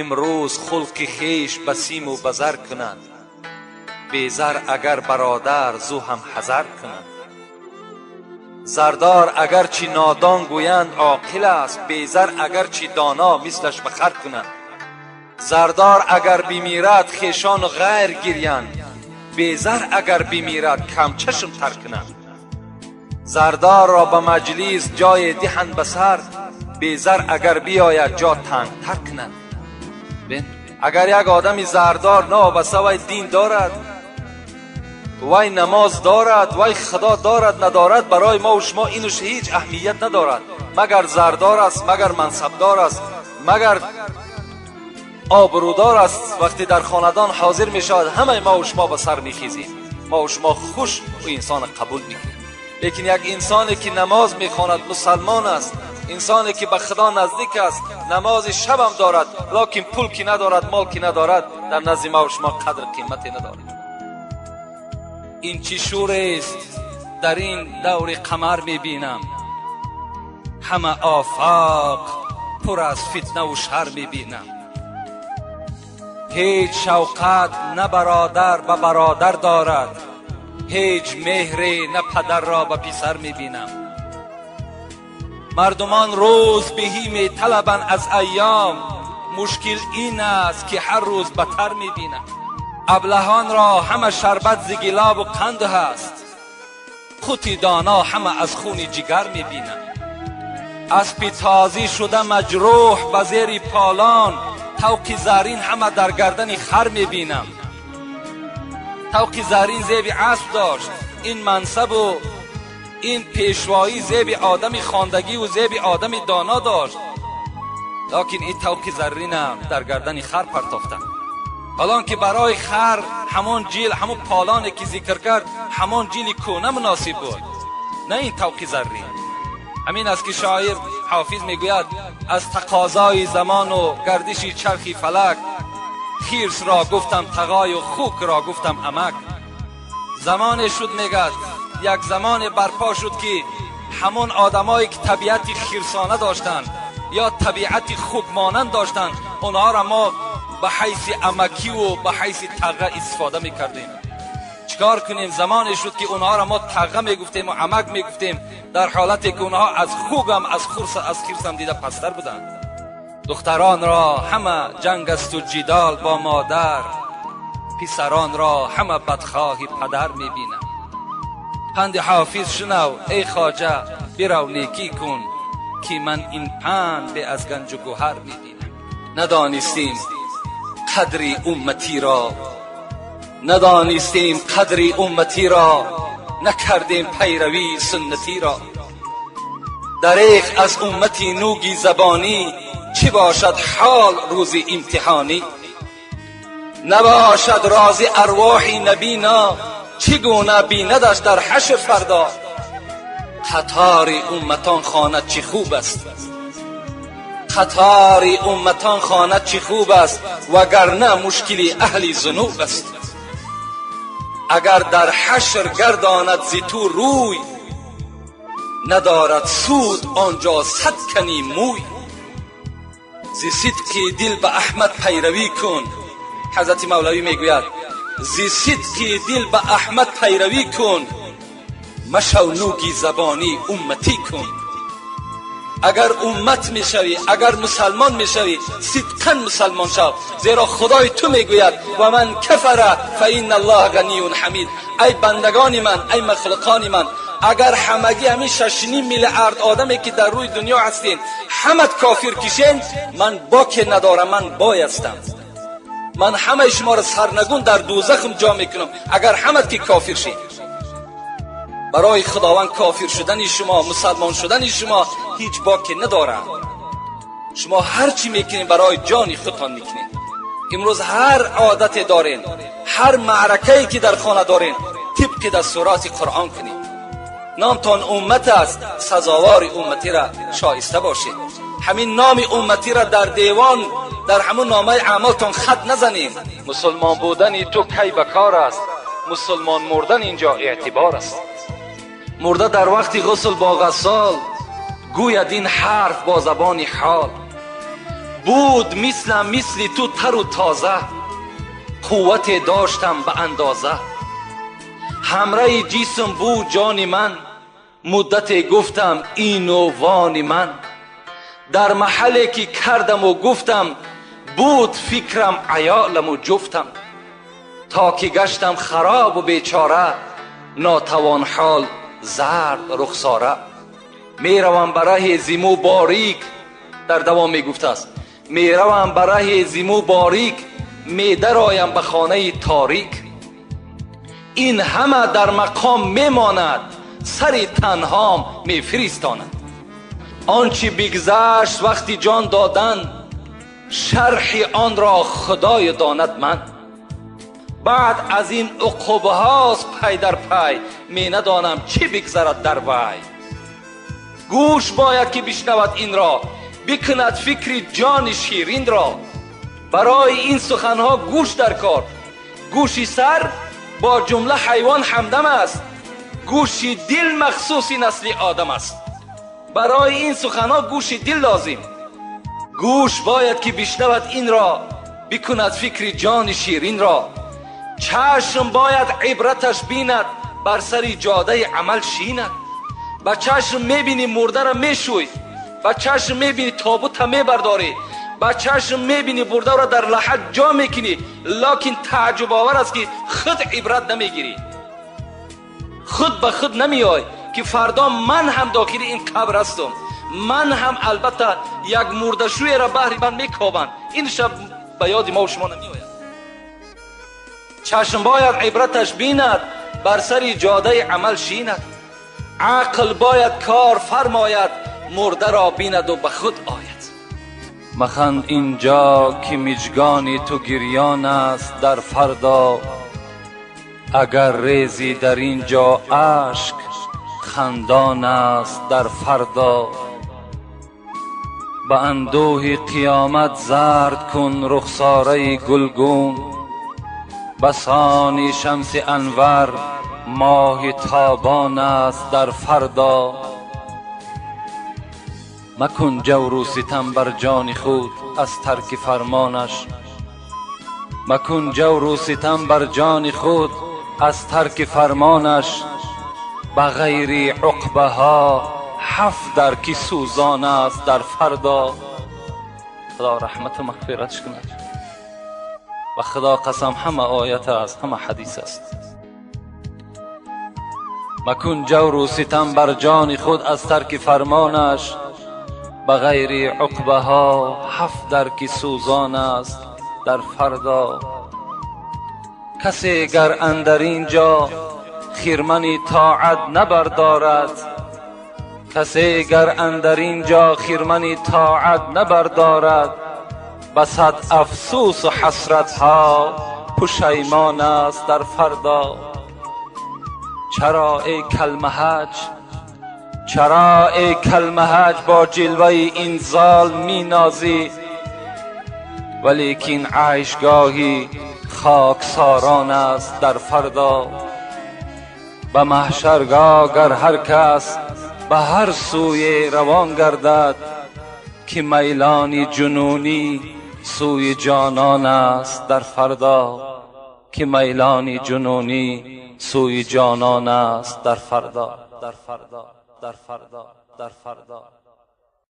Имрӯз хулқи хеш ба симу ба зар кунанд, безар агар бародар зу ҳам ҳазар кунанд. Зардор агарчи нодон гӯянд оқил аст, безар агарчи доно мислаш ба хар кунанд. Зардор агар бимирад хешону ғайр гирянд, безар агар бимирад камчашм тар кунанд. Зардорро ба маҷлис ҷое диҳанд ба сар, безар агар биёяд ҷо тангтар кунанд. Агар як одами зардор новобаста вай дин дорад, вай намоз дорад, вай худо дорад надорад, барои мо шумо инаш ҳеҷ аҳамият надорад. Магар зардор аст, магар мансабдор аст, магар обрӯдор аст. Вақте дар хонадон ҳозир мешавад, ҳамаи мо шумо ба сар мехезем, мо шумо хуш ӯ инсонро қабул мекунем. Лекин як инсоне ки намоз мехонад, мусалмон аст, инсоне ки ба худо наздик аст, намози шабам дорад, лекин пул ки надорад, мол ки надорад, дар назди мо шумо қадр қимате надорад. Ин чӣ шурест дар ин даври қамар мебинам, ҳама офоқ пур аз фитнаву шар мебинам. Ҳеҷ шавқат на бародар ба бародар дорад, ҳеҷ меҳре на падарро ба писар мебинам. Мардумон рӯз беҳӣ металабанд аз айём, мушкил ин аст ки ҳар рӯз батар мебинам. Аблаҳонро ҳама шарбат зи гилобу қанд ҳаст, қути доно ҳама аз хуни ҷигар мебинам. Аспи тозӣ шуда маҷрӯҳ ба зери полон, тавқи зарин ҳама дар гардани хар мебинам. Тавқи зарин зеби асп дошт, ин мансабу ин пешвоӣ зеби одами хондагиву зеби одами доно дошт, лекин ин тавқи заринам дар гардани хар партофтам. Ҳолон ки барои хар ҳамон ҷил, ҳамон полоне ки зикр кард, ҳамон ҷили кӯна муносиб буд, на ин тавқи зарин. Ҳамин аст ки шоир ҳофиз мегӯяд: аз тақозои замону гардиши чархи фалак, хирсро гуфтам тағою хукро гуфтам амак. Замоне шуд, мегӯяд, як замоне барпо шуд ки ҳамон одамое ки табиати хирсона доштанд ё табиати хукмонанд доштанд, онҳоро мо ба ҳайси амакиву ба ҳайси тағға истифода мекардем. Чикор кунем? Замоне шуд ки онҳоро мо тағға мегуфтему амак мегуфтем, дар ҳолате ки онҳо аз хугам, аз хурс, аз хирсам дида пасттар буданд. Духтаронро ҳама ҷанг асту ҷидол бо модар, писаронро ҳама бадхоҳи падар мебинам. Панди ҳофиз шунав эй хоҷа, бирав некӣ кун, ки ман ин панд бе аз ганҷу гӯҳар мебинам. Надонистем қадри умматиро, надонистем қадри умматиро, накардем пайравии суннатиро. Дареғ аз уммати нуги забонӣ, чӣ бошад ҳол рӯзи имтиҳонӣ? Набошад рози арвоҳи набино, чӣ гуна бинадаш дар ҳашр фардо? Қатори умматон хонад чӣ хуб аст, қатори умматон хонад чӣ хуб аст, вагарна мушкили аҳли зунуб аст. Агар дар ҳашр гардонад зи ту рӯй, надорад суд он ҷо сад кани мӯй. Зи сидқи дил ба Аҳмад пайравӣ кун, ҳазрати Мавлавӣ мегӯяд: зи сидқи дил ба Аҳмад пайравӣ кун, машав нуги забонӣ, умматӣ кун. Агар уммат мешавӣ, агар мусалмон мешавӣ, сидқан мусалмон шав, зеро худои ту мегӯяд: ва ман кафара фа инна аллоҳа ғаниюн ҳамид. Ай бандагони ман, ай махлуқони ман, агар ҳамагӣ ҳамин 6.5 миллиард одаме ки дар рӯи дунё ҳастен ҳамат кофир кишен, ман боке надорам, ман бой ҳастам, ман ҳамаи шуморо сарнагун дар дӯзахам ҷо мекунам агар ҳамат ки кофир шед. Барои худованд кофир шудани шумо, мусалмон шудани шумо ҳеҷ боке надорад. Шумо ҳар чӣ мекунед барои ҷони худтон мекунед. Имрӯз ҳар одате дорен, ҳар маъракае ки дар хона дорен, тибқи дастуроти Қуръон кунед. Номтон уммат аст, сазовори умматиро шоиста бошед. Ҳамин номи умматиро дар девон, дар ҳамун номаи аъмолтон хат назанед. Мусулмон будани ту кай ба кор аст, мусулмон мурдан инҷо эътибор аст. Мурда дар вақти ғусл бо ғассол гӯяд ин ҳарф бо забони ҳол. Буд мислам мисли ту тару тоза, қуввате доштам ба андоза. Ҳамраи ҷисм буд ҷони ман, муддате гуфтам ину вони ман. Дар маҳалле ки кардаму гуфтам, буд фикрам аёламу ҷуфтам. То ки гаштам харобу бечора, нотавон ҳол зард рухсора. Меравам ба раҳи зиму борик, дар давом мегуфтааст, меравам ба раҳи зиму борик, медароям ба хонаи торик. Ин ҳама дар мақом мемонад, сари танҳом мефиристонад. Он чи бигзашт вақти ҷон додан, шарҳи онро Худоё донад ман. Баъд аз ин уқубҳост пай дар пай, менадонам чӣ бигзарад дар вай. Гӯш бояд ки бишнавад инро, бикунад фикри ҷони ширинро. Барои ин суханҳо гӯш дар кор. Гӯши сар бо ҷумла ҳайвон ҳамдам аст, гӯши дил махсуси насли одам аст. Барои ин суханҳо гӯши дил лозим. Гӯш бояд ки бишнавад инро, бикунад фикри ҷони ширинро. Чашм бояд ибраташ бинад, бар сари ҷодаи амал шинад. Ба чашм мебинӣ мурдаро мешӯй, ба чашм мебинӣ тобута мебардорӣ, ба чашм мебинӣ бурдаро дар лаҳад ҷо мекунӣ, локин тааҷҷубовар аст ки худ ибрат намегирӣ. Худ ба худ намеой ки фардо ман ҳам дохили ин қабр ҳастам, ман ҳам албатта як мурдашӯеро баҳри ман мекобанд. Ин шаб ба ёди мо шумо намеояд. Чашм бояд ибраташ бинад, бар сари ҷодаи амал шинад. Ақл бояд кор фармояд, мурдаро бинаду ба худ ояд. Маханд инҷо ки миҷгони ту гирён аст дар фардо, агар резӣ дар ин ҷо ашк хандон аст дар фардо. Ба андӯҳи қиёмат зард кун рухсораи гулгун, басони шамси анвар моҳи тобон аст дар фардо. Макун ҷавру ситам бар ҷони худ аз тарки фармонаш, макун ҷавру ситам бар ҷони худ аз тарки фармонаш. Ба ғайри уқбаҳо ҳафт дар ки сӯзон аст дар фардо. Худо раҳмату мағфиратш кунад. Ба Худо қасам ҳама оят аст, ҳама ҳадис аст. Макун ҷавру ситам бар ҷони худ аз тарки фармонаш, ба ғайри уқбаҳо ҳафт дар ки сӯзон аст дар фардо. Касе гар андар ин ҷо хирмани тоат набардорад, касе гар андар ин ҷо хирмани тоат набардорад, ба сад афсӯсу ҳасратҳо пушаймон аст дар фардо. Чаро эй калмаҳаҷ, чаро эй калмаҳаҷ бо ҷилваи инзол минозӣ, валекин айшгоҳи хоксорон аст дар фардо. Ба маҳшаргоҳ гар ҳар кас ба ҳар сӯе равон гардад, ки майлони ҷунунӣ сӯи ҷонон аст дар фардо, ки майлони ҷунунӣ сӯи ҷонон аст дар фардо, дар фардо, дар фардо, дар фардо.